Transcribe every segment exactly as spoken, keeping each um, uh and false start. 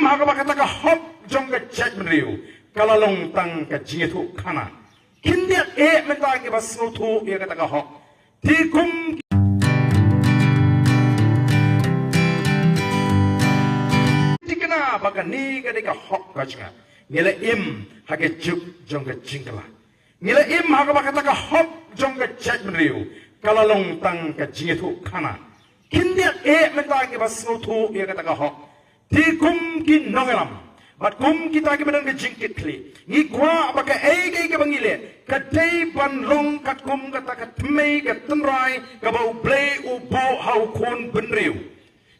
Ha kaba kata ka hok jong ka jaitbynriew ka la long tang ka jingïathuhkhana. Khyndiat eh mynta kiba sngewthuh ïa kata ka hok. Te kum thikna ba kane ka dei ka hok ka jong nga, ngi la im ha ka juk jong ka jingkylla. Ngi la im ha kaba kata ka hok jong ka jaitbynriew ka la long tang ka jingïathuhkhana. Khyndiat eh mynta kiba sngewthuh ïa kata ka hok. Te kum ki nongïalam bad kum kita kiba don ka jingkitkhlieh, ngi kwah ba kaei kaei kaba ngi leh ka dei ban long katkum kata ka thymmei ka tynrai kaba U Blei u buh ha u khun bynriew.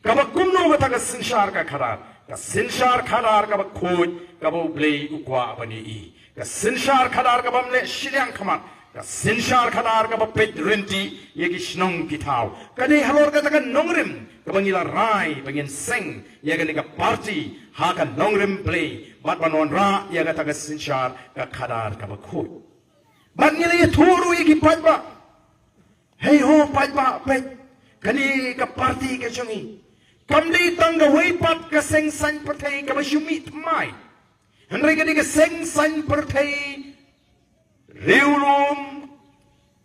Kaba kumno kata ka synshar ka khadar, ka synshar khadar kaba khuid kaba U Blei u kwah ban ïohi. Ka synshar khadar kaba ym leh shiliang khmat, ka synshar khadar kaba peit ryntih ïa ki shnong ki thaw. Ka dei halor kata ka nongrim kaba ngi la rai ba ngin seng ïa kane ka party ha ka nongrim Blei bad ban wanrah ïa kata ka synshar ka khadar kaba khuid. Bad ngi la ïathuh ruh ïa ki paidbah. Hei ho paidbah, peit, kane ka party ka jong ngi kam dei tang kawei pat ka seng saiñ pyrthei kaba shu mih thymmai. Hynrei ka dei ka seng saiñ pyrthei riewlum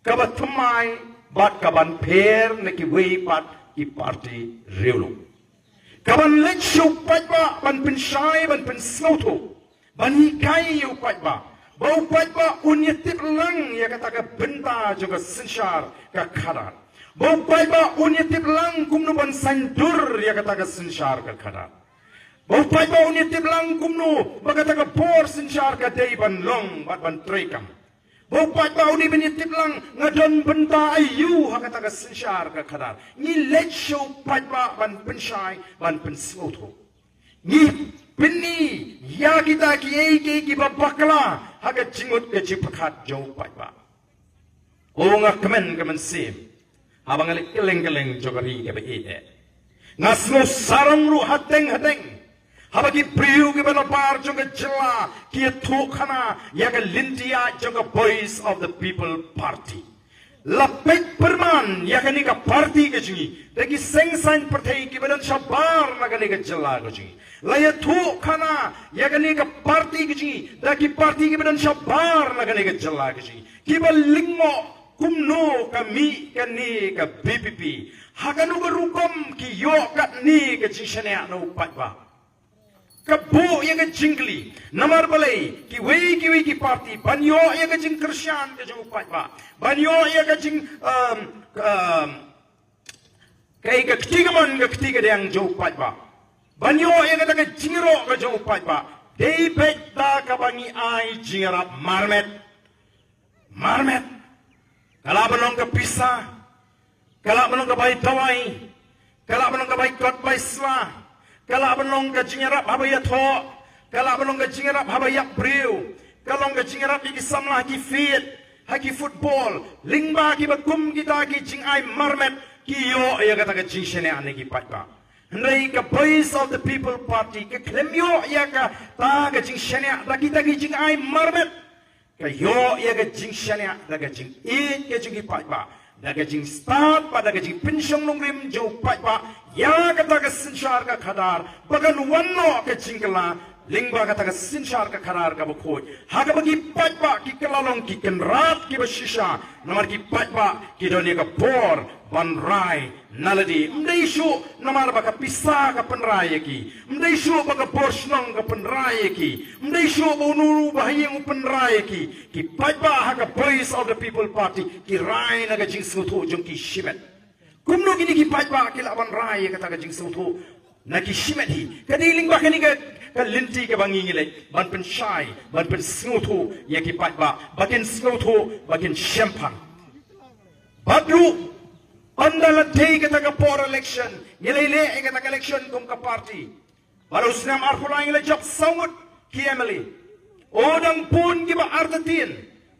kaba thymmai bad kaban pher na kiwei pat ki party riewlum. Kaban leit sha u paidbah ban pynshai, ban pynsngewthuh, ban hikai ïa u paidbah ba u paidbah un ïatip lang ïa kata ka bynta jong ka synshar ka khadar. Ba u paidbah un ïatip lang kumno ban saiñdur ïa kata ka synshar ka khadar. Ba u paidbah un ïatip lang kumno ba kata ka bor synshar ka dei ban long bad ban treikam. Ba u paidbah un ïatip lang nga don bynta aïu ha kata ka synshar ka khadar. Ngi leit sha u paidbah ban pynshai, ban pynsngewthuh. Ngi pyni ïa kita kiei kiei kiba bakla ha ka jingmut ka jingpyrkhat jong u paidbah. O nga kmen ka mynsiem haba nga leit kylleng kylleng jong ka ri kaba ïeit eh. Nga sngew sarong ruh hateng hateng haba ki briew kiba nabar jong ka jylla ki ïathuhkhana ïa ka lynti jong ka Voice of the People Party. La peit pyrman ïa kane ka party ka jong ngi da ki seng saiñ pyrthei kiba don shabar na kane ka jylla ka jong ngi. La ïathuhkhana ïa kane ka party ka jong ngi da ki party kiba don shabar na kane ka jylla ka jong ngi, kiba lyngngoh kumno ka mih kane ka V P P, ha kano ka rukom ki ïoh katne ka jingshaniah na u paidbah. Ka buh ïa ka jingkylli namar balei kiwei kiwei ki party ban ïoh ïa ka jingkyrshan ka jong u paidbah, ban ïoh ïa ka jing, um, um, kaei, ka kti kamon ka kti kadiang jong u paidbah, ban ïoh ïa kata ka jingïaroh ka jong u paidbah, dei beit da kaba ngi ai jingïarap marmet. Marmet. Ka lah ban long ka pisa, ka lah ban long ka bai dawai, ka lah ban long ka bai kot bai sla, ka lah ban long ka jingïarap haba ïathoh, ka lah ban long ka jingïarap haba ïap briew, ka long ka jingïarap ïa ki samla ha ki field, ha ki football, lyngba kiba kum kita ki jingai marmet ki ïoh ïa kata ka jingshaniah na ki paidbah. Hynrei ka Voice of the People Party ka khlem ïoh ïa kata ka jingshaniah da kita ki jingai marmet. Ka ïoh ïa ka jingshaniah da ka jingïeit ka jong ki paidbah, da ka jingstad bad da ka jingpynshong nongrim jong u paidbah ïa kata ka synshar ka khadar ba kan wan noh ka jingkylla lyngba kata ka synshar ka khadar kaba khuid, ha kaba ki paidbah ki kylla long ki kynrad kiba shisha namar ki paidbah ki don ïa ka bor ban rai na lade. Ym dei shuh namar ba ka pisa ka pynrai ïa ki, ym dei shuh ba ka bor shnong ka pynrai ïa ki, ym dei shuh ba uno uno uba ha ïing u pynrai ïa ki. Ki paidbah ha ka Voice of the People Party ki rai na ka jingsngewthuh jong ki shimet. Kumno kine ki paidbah ki lah ban rai ïa kata ka jingsngewthuh na ki shimet hi? Ka dei lyngba kane ka, ka lynti kaba ngi ngi leit ban pynshai, ban pynsngewthuh ïa ki paidbah ba kin sngewthuh, ba kin shemphang. Bad ruh ynda la dei kata ka por election, ngi la ïaleh ïa kata ka election kum ka party. Bad u snem arphew lai ngi la jop saw ngut ki M L A. O dang bun kiba artatien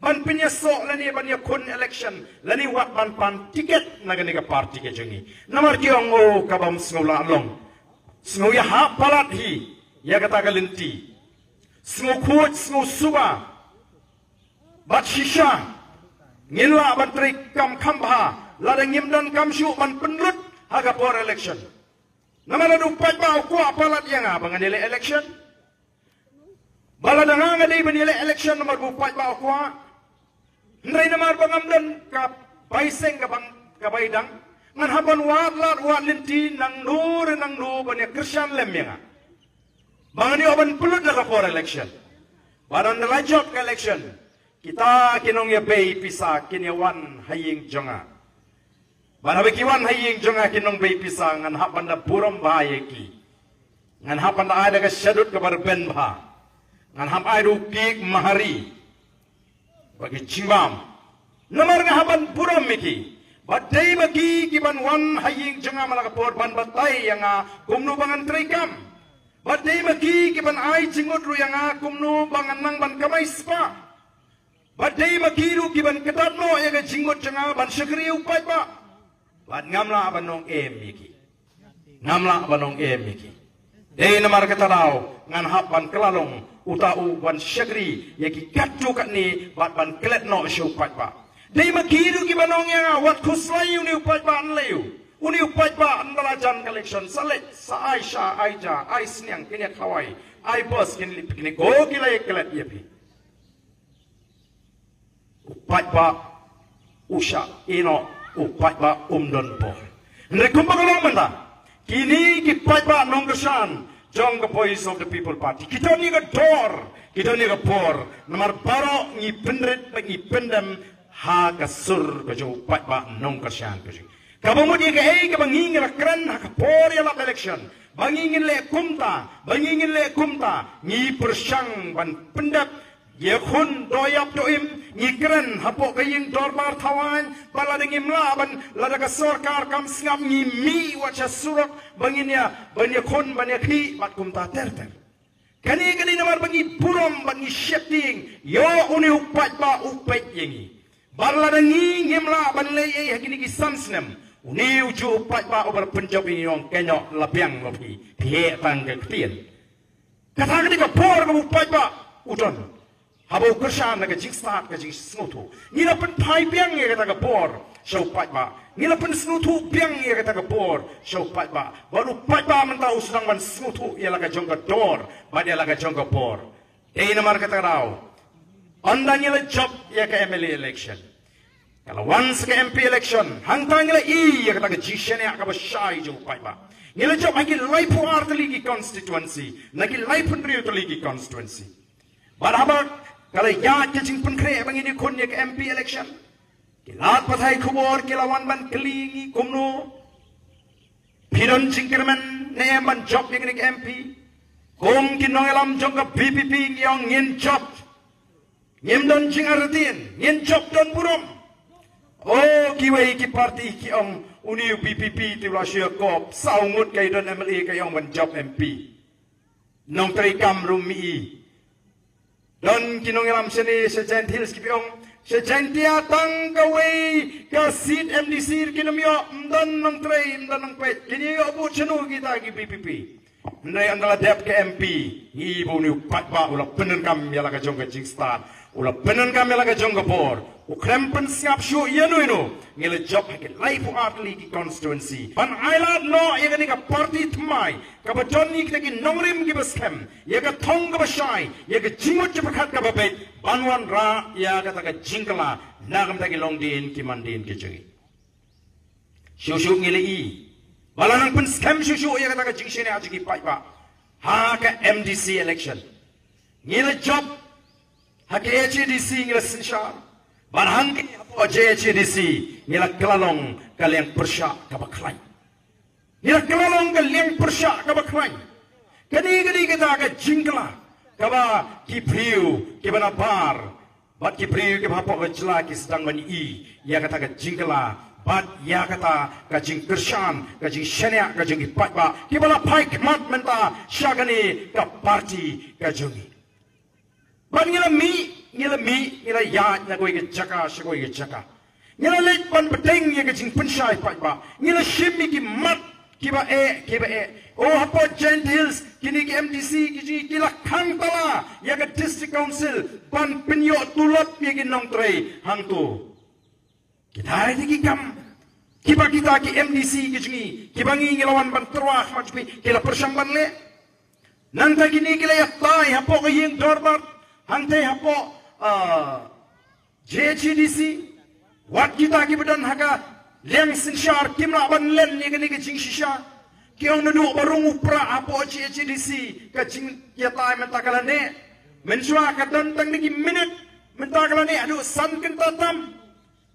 ban pynïasoh lane ban ïakhun election lane wat ban pan tiket na kane ka party ka jong ngi. Namar ki ong, o, kaba ym sngew lah long, sngew ïahap palat hi ïa kata ka lynti. Sngew khuid, sngew suba. Bad shisha ngin lah ban trei kam kham bha lada ngim donkam shuh ban pynlut ha ka por election. Namar lada u paidbah u kwah palat ïa nga ba ngan ïaleh election. Ba lada nga nga dei ban ïaleh election namar ba u paidbah u kwah. Hynrei namar ba ngam don ka bai seng ka bang ka bai dang, ngan hap ban wad lad wad lynti nangno re nangno ban ïa kyrshan lem ïa nga. Ba ngan ïoh ban pynlut na ka por election. Ba don la jop ka election. Kita ki nongïabei pisa kin ïa wan ha ïing jong nga. Bad haba ki wan ha ïing jong nga ki nongbei pisa, ngan hap ban da burom bha ïa ki. Ngan hap ban da ai da ka shadut kaba rben bha. Ngan hap ai da u kiek mahari. Ba ki jingbam. Namar nga hap ban burom ïa ki. Bad dei ma ki ki ban wan ha ïing jong nga man la ka por ban batai ïa nga kumno ba ngan treikam. Bad dei ma ki ki ban ai jingmut ruh ïa nga kumno ba ngan nang ban kamai spah. Bad dei ma ki ruh ki ban kdat noh ïa ka jingmut jong nga ban shakri ïa u paidbah. Bad ngam lah ban ong em ïa ki. Ngam lah ban ong em ïa ki. Dei namar kata daw ngan hap ban kylla long uta u ban shakri ïa ki katto katne bad ban klet noh sha u paidbah. Dei ma ki ruh ki ban ong ïa nga wat khuslai ïa une u paidbah, yn leh ïa u. Une u paidbah ynda la jan ka election sa leit sa ai sha ai ja ai sniang, kin ïa khawai, ai bus, kin leit picnic, ko ki la ïa klet ïa phi. U paidbah u shah ïehnoh, u paidbah um don por. Hynrei kumba ka long mynta, kine ki paidbah nongkyrshan jong ka Voice of the People Party ki don ïa ka dor, ki don ïa ka por. Namar baroh ngi pynrit bad ngi pyndem ha ka sur ka jong u paidbah nongkyrshan ka jong ngi. Kaba mut ïa kaei kaba ngi ngi la kren ha ka por ïalap election ba ngi ngin leh kumta, ba ngi ngin leh kumta, ngi pyrshang ban pyndep ïakhun doh ïap doh im, ngi kren hapoh ka ïing dorbar thawaiñ, ba lada ngim lah ban, lada ka sorkar kam sngap, ngi mih wat sha surok ba ngin ïa, ban ïakhun, ban ïakhih bad kumta ter ter. Kane ka dei namar ba ngi burom bad ngi sheptieng ïa une u paidbah u peit ïa ngi. Bad lada ngi ngim lah ban leh ei ha kine ki san snem, une u juh u paidbah uba la pynjop ïa ngi, ong, kynnoh la biang, la phi, phi heh tang ka ktien. Kata ka dei ka por kaba u paidbah u don. Haba u kyrshan na ka jingstad ka jingsngewthuh, ngi la pynphai biang ïa kata ka por sha u paidbah. Ngi la pynsngewthuh biang ïa kata ka por sha u paidbah. Bad u paidbah mynta u sdang ban sngewthuh ïa la ka jong ka dor bad ïa la ka jong ka por. Dei namar kata ka daw, ynda ngi la jop ïa ka M L A election, ka la wan sa ka M P election, hangta ngi la ïohi ïa kata ka jingshaniah kaba shai jong u paidbah. Ngi la jop ha ki laiphew ar tylli ki constituency, na ki laiphew hynriew tylli ki constituency. Bad haba ka la ïaid ka jingpynkhreh ba ngin ïakhun ïa ka M P election, ki lad pathai khubor ki la wan ban kylli ngi kumno, phi don jingkyrmen ne em ban jop ïa kane ka M P? Kum ki nongïalam jong ka V P P ngi ong ngin jop. Ngim don jingartatien, ngin jop don burom. O, kiwei ki party ki ong une u V P P te u la shu ïakop, saw ngut ka ïadon M L A ka ong ban jop M P. Nongtrei kam ruh mi i. Don ki nongïalam shane sha Jaintia Hills kiba ong, sha Jaintia tang kawei ka seat M D C ruh kin ym ïoh, ym don nongtrei, ym don nongpeit. Kin ïoh bud shano kita ki V P P? Hynrei ynda la dep ka M P, ngi ba une u paidbah u la pyndonkam ïa la ka jong ka jingstad, u la pyndonkam ïa la ka jong ka bor. U khlem pynsngap shuh ïano ïano, ngi la jop ha ki laiphew ar tylli ki constituency ban ailad noh ïa kane ka party thymmai kaba don ïa kita ki nongrim kiba skhem, ïa ka thong kaba shai, ïa ka jingmut jingpyrkhat kaba beit, ban wanrah ïa kata ka jingkylla na ka bynta ki longdien ki mandien ki jong ngi. Shuh shuh ngi la i ba la nang pynskhem shuh shuh ïa kata ka jingshaniah jong ki paidbah ha ka M D C election. Ngi la jop ha ka H A D C, ngi la synshar. Bad hangta hapoh J H A D C ngi la kylla long ka liang pyrshah kaba khlaiñ. Ngi la kylla long ka liang pyrshah kaba khlaiñ. Kane ka dei kata ka jingkylla kaba ki briew kiba nabar bad ki briew kiba hapoh ka jylla ki sdang ban i ïa kata ka jingkylla bad ïa kata ka jingkyrshan, ka jingshaniah ka jong ki paidbah kiba la phai khmat mynta sha kane ka party ka jong ngi. Bad ngi la mih, ngi la mih, ngi la ïaid na kawei ka jaka sha kawei ka jaka. Ngi la leit ban bteng ïa ka jingpynshai paidbah. Ngi la shim ïa ki mat kiba eh, kiba eh. O, hapoh Jaintia Hills kine ki M D C ki jong ngi ki la khang tala ïa ka District Council ban pynïoh tulop ïa ki nongtrei hangto. Kita ki dei ki kam Kiba kita ki M D C ki jong ngi, kiba ngi ngi la wan ban tyrwa ha khmat jong phi, ki la pyrshang ban leh. Nangta kine ki la ïatai hapoh ka ïing dorbar, hangtei hapoh, ah, J H A D C, wat kita kiba don ha ka liang synshar kim lah ban len ïa kane ka jingshisha. Ki ong naduh ba rung u prah hapoh J H A D C, ka jingïatai mynta ka la neh. Mynshuwa ka don tang ne ki minit, mynta ka la neh haduh san kynta tam.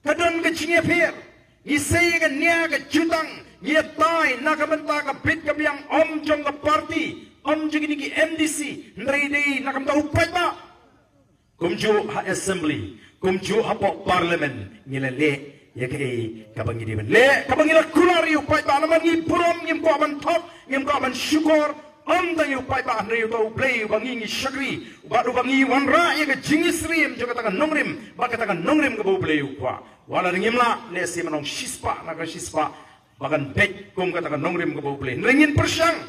Ka don ka jingïapher. Ngi sei ka nia ka jutang, ngi ïatai na ka bynta ka bit ka biang, ym jong ka party, ym jong kine ki M D C, hynrei dei na ka bynta u paidbah. Kumjuh ha assembly, kumjuh hapoh parliament, ngi la leh ïa kaei kaba ngi dei ban leh, kaba ngi la kular ïa u paidbah. Namar ngi burom, ngim kwah ban thok, ngim kwah ban shukor, ym tang ïa u paidbah, hynrei ïa uta U Blei uba ngi ngi shakri, bad uba ngi wanrah ïa ka jingisynei jong kata ka nongrim bad kata ka nongrim kaba U Blei u kwah. Wat la ngim lah leh shisha, nong shispah na ka shispah ba kan beit kum kata ka nongrim kaba U Blei. Hynrei ngin pyrshang,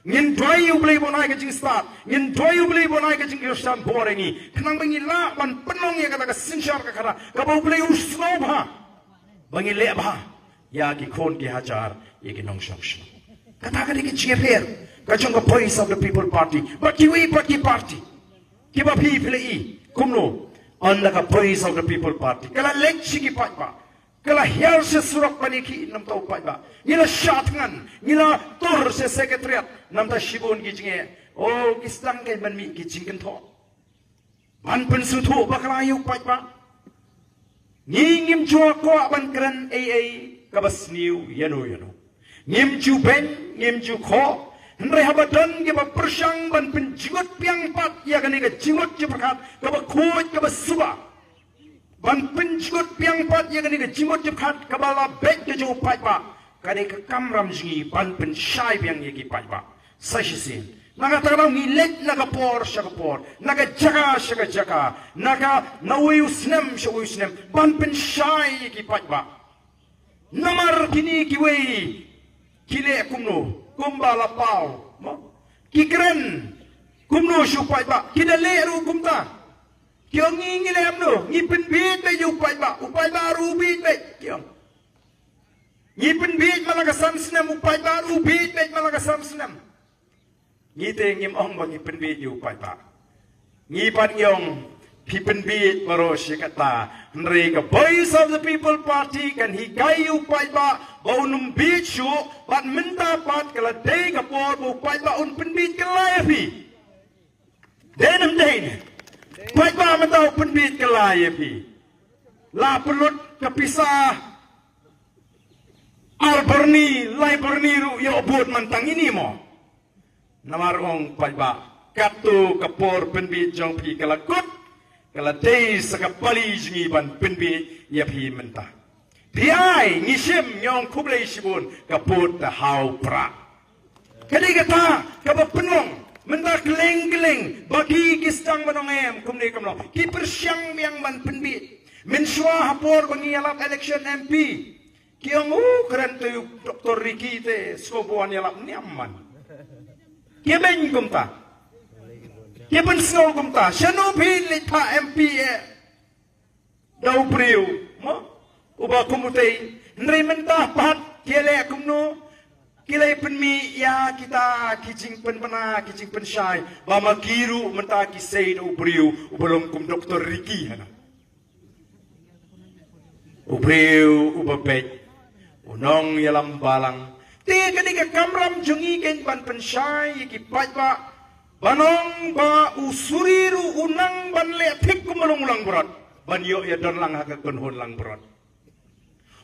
ngin duwai ïa U Blei ba un ai ka jingstad, ngin duwai ïa U Blei ba un ai ka jingkyrshan bor ïa ngi, khnang ba ngi lah ban pynlong ïa kata ka synshar ka khadar kaba U Blei u sngewbha, ba ngi leh bha ïa ki khun ki hajar, ïa ki nongshong shnong. Kata ka dei ka jingïapher ka jong ka Voice of the People Party bad kiwei pat ki party. Kiba phi phi la i kumno, ynda ka Voice of the People Party ka la leit sha ki paidbah, ka la hiar sha surok ban ïakhih na bynta u paidbah, ngi la shah thngan, ngi la tur sha secretariat, na bynta shibun ki jingeh, oh, ki sdang kein ban mih ki jingkynthoh ban pynsngewthuh bakla ïa u paidbah. Ngi ngim ju kwah ban kren ei ei kaba sniew ïano ïano. Ngim ju beiñ, ngim ju khoh. Hynrei haba don kiba pyrshang ban pynjngut biang pat ïa kane ka jingmut jingpyrkhat kaba khuid kaba suba, ban pynjngut biang pat ïa kane ka jingmut jingpyrkhat kaba la beit ka jong u paidbah, ka dei ka kamram jong ngi ban pynshai biang ïa ki paidbah. Sa shisien, na kata ka daw ngi leit na ka por sha ka por, na ka jaka sha ka jaka, na ka, na uwei u snem sha uwei u snem, ban pynshai ïa ki paidbah. Namar kine kiwei ki leh kumno, kumba la paw, mo? Ki kren kumno sha u paidbah, ki da leh ruh kumta. Ki ong ngi ngi leh kumno, ngi pynbieit beit ïa u paidbah, u paidbah ruh u bieit beit, ki ong. Ngi pynbieit man la ka san snem, u paidbah ruh u bieit beit man la ka san snem. Ngi te ngim ong ba ngi pynbieit ïa u paidbah. Ngi pat ngi ong phi pynbieit baroh shi katta. Hynrei ka Voice of the People Party kan hikai ïa u paidbah ba un ym bieit shuh, bad mynta pat ka la dei ka por ba u paidbah un pynbieit kylla ïa phi. Dei ne ym dei ne? Paidbah mynta u pynbieit kylla ïa phi. La pynlut ka pisa ar byrni, lai byrni ruh ïoh vote man tang ine mo. Namar ong paidbah, katto ka por pynbieit jong phi ka la kut, ka la dei sa ka pali jong ngi ban pynbieit ïa phi mynta. Phi ai, ngi shim, ngi ong khublei shibun, ka vote te ha u prah. Ka dei kata kaba pynlong mynta kylleng kylleng, ba ki ki sdang ban ong em, kumne kumno, ki pyrshang biang ban pynbieit. Mynshuwa ha por ba ngi ïalap election M P, ki ong, u kren te u Doctor Ricky te sngewbha wan ïalap niam man. Ki beiñ kumta. Ki pynsngew kumta. Shano phi leit phah M P eh da u briew, mo? Uba kum utei. Hynrei mynta pat ki leh kumno? Ki leh pynmih ïa kita ki jingpynbna, ki jingpynshai, ba ma ki ruh mynta ki sei da u briew uba long kum Doctor Ricky hana. U briew uba beit, u nongïalam balang. Te kane ka kamram jong ngi kein ban pynshai ïa ki paidbah, ban ong ba u suri ruh u nang ban leh thik kum u long u langbrot, ban ïoh ïa don lang ha ka kynhun langbrot.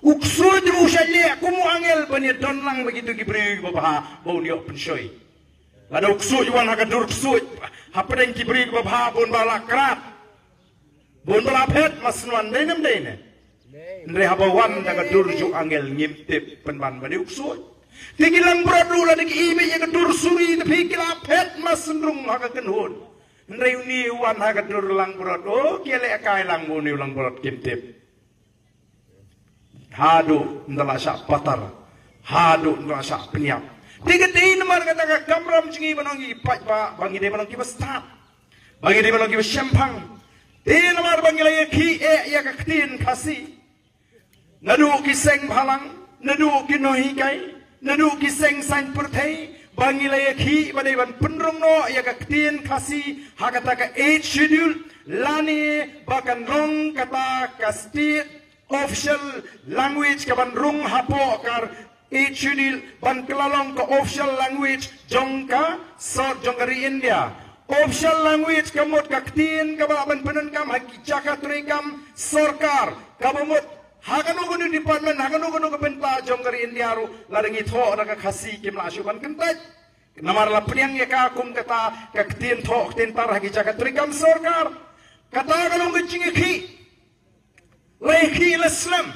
U ksuid ruh u shah leh kum u angel ban ïa don lang bad kito ki briew kiba bha ba un ïoh pynshoi. Lada u ksuid u wan ha ka dur ksuid hapdeng ki briew kiba bha, bun ba la krat, bun ba la phet, ma sngewbha dei ne ym dei ne? Hynrei haba wan da ka dur jong u angel ngim tip pynban ba dei u ksuid. Te ki langbrot ruh lada ki i beit ïa ka dur suri, te phi, ki la phet ma sngewbha ha ka kynhun. Hynrei une u wan ha ka dur langbrot, o, ki leh kai lang ba une u langbrot kim tip. Haduh ynda la shah patar, haduh ynda la shah pynïap. Te ka dei namar kata ka kamram jong ngi ban ong ki paidbah ba ngi dei ban ong kiba stad, ba ngi dei ban ong kiba shemphang. Te namar ba ngi la ïakhih eh ïa ka ktien Khasi, naduh ki seng bhalang, naduh ki nonghikai, naduh ki seng saiñ pyrthei, ba ngi la ïakhih ba dei ban pynrung noh ïa ka ktien Khasi ha kata ka Eighth Schedule, lane ba kan long kata ka state official language ka ban rung hapoh ka Eighth Schedule, ban kylla long ka official language jong ka sor jong ka ri India. Official language ka mut ka ktien kaba lah ban pyndonkam ha ki jaka treikam sorkar, kaba mut ha kano kano department, ha kano kano ka bynta jong ka ri India ruh, lada ngi thoh da ka Khasi kim lah shuh ban kyntait. Namar la pdiang ïa ka kum kata ka ktien thoh ktien tar ha ki jaka treikam sorkar. Kata ka long ka jingïakhih, la ïakhih la slem.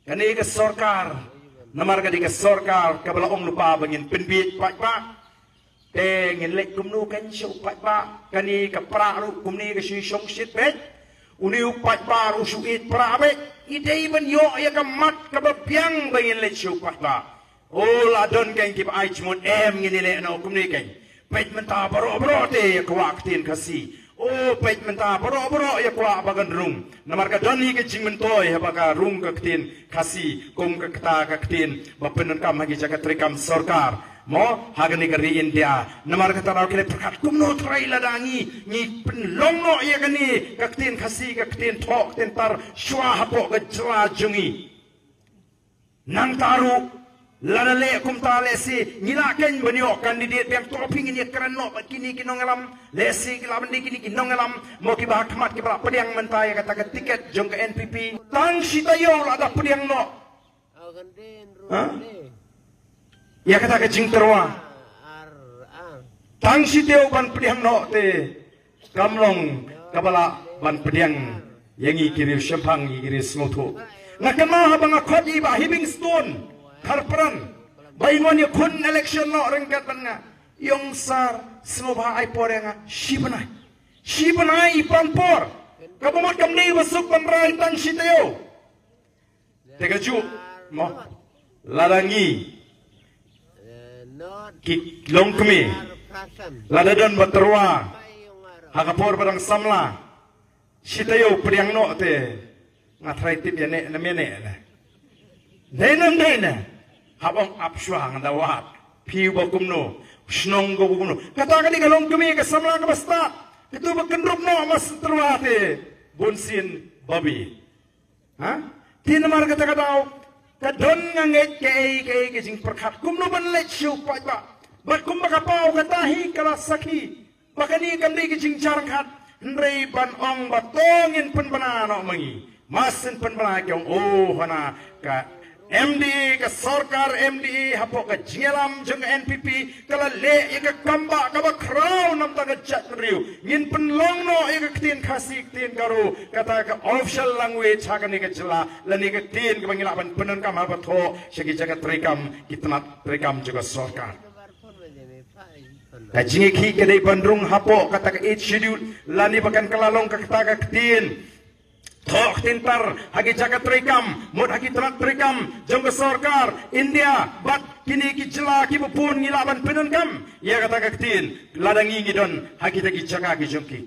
Kane ka sorkar, namar ka dei ka sorkar kaba la ong lypa ba ngin pynbieit paidbah. Te ngin leit kumno kan shu paidbah, kane ka pra ruh kumne ka shu shong shit beit. Une u paidbah ruh shu ïeit pra beit. Ngi dei ban ïoh ïa ka mat kaba biang ba ngin leit shu paidbah. O, la don kan kiba ai jingmut em ngin ïaleh noh kumne kan. Peit mynta baroh baroh te ïa kwah ktien Khasi. O, peit mynta baroh baroh ïa kwah ba kan rung. Namar ka don hi ka jingmyntoi haba ka rung ka ktien Khasi kum ka kata ka ktien ba pyndonkam ha ki jaka treikam sorkar. Mo, ha kane ka ri India. Namar kata daw ki la pyrkhat kumno trai lada ngi, ngi pynlong noh ïa kane ka ktien Khasi, ka ktien thoh ktien tar shuwa hapoh ka jylla jong ngi. Nangta ruh, lada leh kumta lehse ngi lah kan ban ïoh candidate biang, to phi ngin ïakren noh bad kine ki nongïalam, lehse ki lah ban dei kine ki nongïalam mo kiba ha khmat kiba lah pdiang mynta ïa kata ka tiket jong ka N P P. Tang shi taïew lada pdiang noh. Ha? Ïa kata ka jingtyrwa. Tang shi taïew ban pdiang noh te kam long kaba lah ban pdiang ïa ngi ki riewshemphang, ïa ki riewsngewthuh. Nga kynmaw haba nga khot ïa i Bah Heavingstone Kharpran ba in wan ïakhun election noh ryngkat bad nga. Ïong sir, sngewbha ai por ïa nga shi bnai. Shi bnai i pan por. Kaba mut kam dei ba suk ban rai tang shi taïew. Te kajuh mo, lada ngi ki longkmie, lada don ba tyrwa ha ka por ba dang samla, shi taïew pdiang noh te nga tharai tip ïa ne na mene ne. Dei nam dei ne. Hap ong ap shuwa nga da wad. Phi ba kumno, shnong ko kumno. Kata ka dei ka longkmie ka samla kaba stad. Katu ba kynrup noh mas tyrwa te bun sien babi. Ha? Te namar kata ka daw ka don nga ngeit kaei kaei ka jingpyrkhat kumno ban leit sha u paidbah. Bad kumba ka paw kata hi ka la sakhi ba kane kam dei ka jingjia ryngkat, hynrei ban ong ba to ngin pynbna noh ma ngi. Mas ngin pynbna ki ong, oh, hana ka M D A, ka sorkar M D A hapoh ka jingïalam jong ka N P P ka la leh ïa ka kambah kaba khraw namar ka jaitbynriew. Ngin pynlong noh ïa ka ktien Khasi, ktien Garo, kata ka official language ha kane ka jylla, lane ka ktien kaba ngi lah ban pyndonkam haba thoh sha ki jaka treikam, ki tnat treikam jong ka sorkar. Ka jingïakhih ka dei ban rung hapoh kata ka Eighth Schedule, lane ba kan kylla long ka kata ka ktien thoh ktien tar ha ki jaka treikam, mut ha ki tnat treikam jong ka sorkar India bad kine ki jylla kiba bun ngi lah ban pyndonkam ïa kata ka ktien lada ngi ngi don ha kita ki jaka ki jong ki.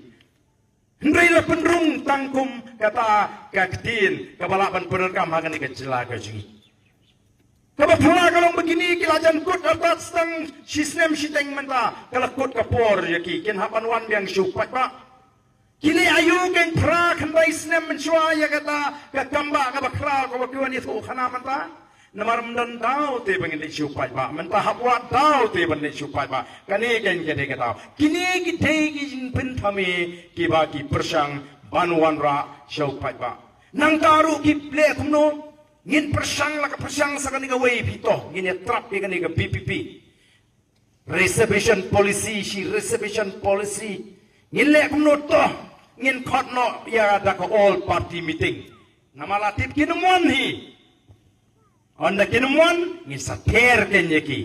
Hynrei la pynrung tang kum kata ka ktien kaba lah ban pyndonkam ha kane ka jylla ka jong ngi. Kaba phylla ka long ba kine ki la jan kut artat tang shi snem shiteng mynta, ka la kut ka por ïa ki, kin hap ban wan biang sha u paidbah. Kine aïu kin phra khyndai snem mynshuwa ïa kata ka kambah kaba khraw kaba ki wan ïathuh khana mynta. Namar ym don daw te ban leit sha u paidbah, mynta hap wad daw te ban leit sha u paidbah. Kane kan ka dei ka daw. Kine ki dei ki jingpynthame kiba ki pyrshang ban wanrah sha u paidbah. Nangta ruh ki leh kumno, ngin pyrshang la ka pyrshang sa kane kawei, phi to ngin ïa trap ïa kane ka V P P. Reservation policy shi reservation policy. Ngin leh kumno to, ngin khot noh ïa da ka all party meeting. Namar la tip kin ym wan hi. Ynda kin ym wan, ngin sa ther ken ïa ki.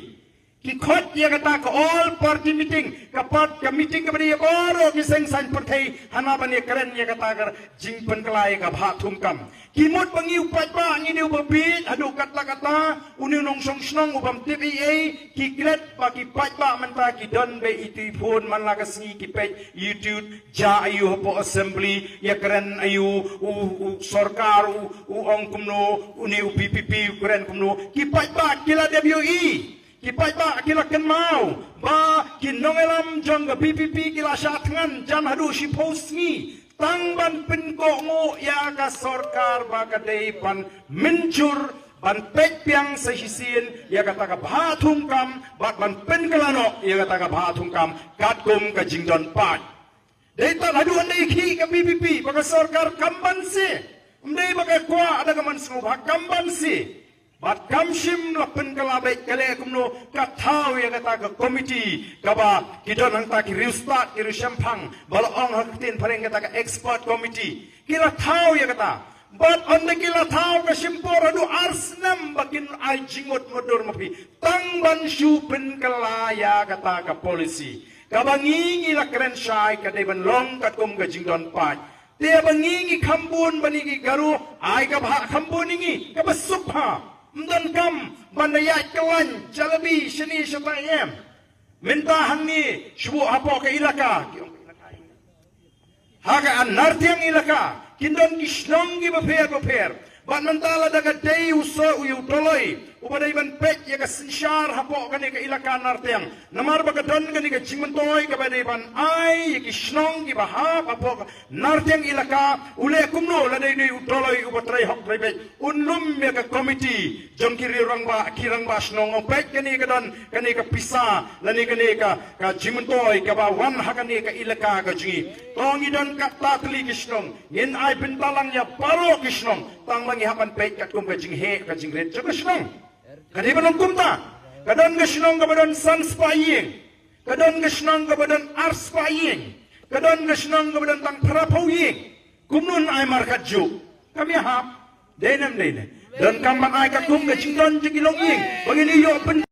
Ki khot ïa kata ka all party meeting, ka part ka meeting kaba dei ïa baroh ki seng saiñ pyrthei, hana ban ïa kren ïa kata ka jingpynkylla ïa ka bhah thungkam. Ki mut ba ngi u paidbah ngi dei u ba bieit haduh katla kata, une u nongshong shnong u bym tip ei ei, ki klet ba ki paidbah mynta ki don beit ïa ki phone man la ka sngi ki peit YouTube, jia aïu hapoh assembly, ïa kren aïu u, u sorkar u, u ong kumno, une u VPP u kren kumno, ki paidbah ki la dep ïohi. Ki paidbah ki la kynmaw ba ki nongïalam jong ka VPP ki la shah thngan jan haduh shiphew sngi tang ban pynkohnguh ïa ka sorkar ba ka dei ban mynjur ban peit biang sa shisien ïa kata ka bhah thungkam bad ban pynkylla noh ïa kata ka bhah thungkam katkum ka jingdon paid. Dei tang haduh ynda i khih ka VPP ba ka sorkar kam banse. Ym dei ba ka kwah da ka mynsngew ba kam banse. Bad kam shym la pynkylla beit ka leh kumno ka thaw ïa kata ka komiti kaba ki don hangta ki riewstad ki riewshemphang ba la ong ha ka ktien phareng kata ka expert committee. Ki la thaw ïa kata. Bad ynda ki la thaw ka shim por haduh ar snem ba kin ai jingmut mutdur ma phi tang ban shu pynkylla ïa kata ka policy. Kaba ngi ngi la kren shai ka dei ban long katkum ka jingdon paid. Te ba ngi ngi kham bun ba ngi ngi Garo ai ka bhah kham bun ïa ngi kaba suk bha. Ym don kam ban da ïaid kyllaiñ jalebi shane shata em. Mynta hangne shuh hapoh ka ilaka. Ha ka Nartiang ilaka kin don ki shnong kiba pher ba pher. Bad mynta lada ka dei u soh u ïa u Doloi uba dei ban peit ïa ka synshar hapoh kane ka ilaka Nartiang. Namar ba ka don kane ka jingmyntoi kaba dei ban ai ïa ki shnong kiba hap hapoh ka Nartiang ilaka u leh kumno lada dei u Doloi uba trei hok trei beit. Un lum ïa ka komiti jong ki riew rangbah ki rangbah shnong ong peit kane ka don kane ka pisa lane kane ka ka jingmyntoi kaba wan ha kane ka ilaka ka jong ngi. To ngi don katta tylli ki shnong ngin ai bynta lang ïa baroh ki shnong tang ba ngi hap ban peit katkum ka jingheh ka jingrit jong ka shnong. Ka dei ban long kumta. Ka don ka shnong kaba don san spah ïing. Ka don ka shnong kaba don ar spah ïing. Ka don ka shnong kaba don tang phra phew ïing. Kumno yn ai markatjuh? Kam ïahap. Dei ne ym dei ne? Donkam ban ai katkum ka jingdon jong ki longïing ba ngin ïoh pyn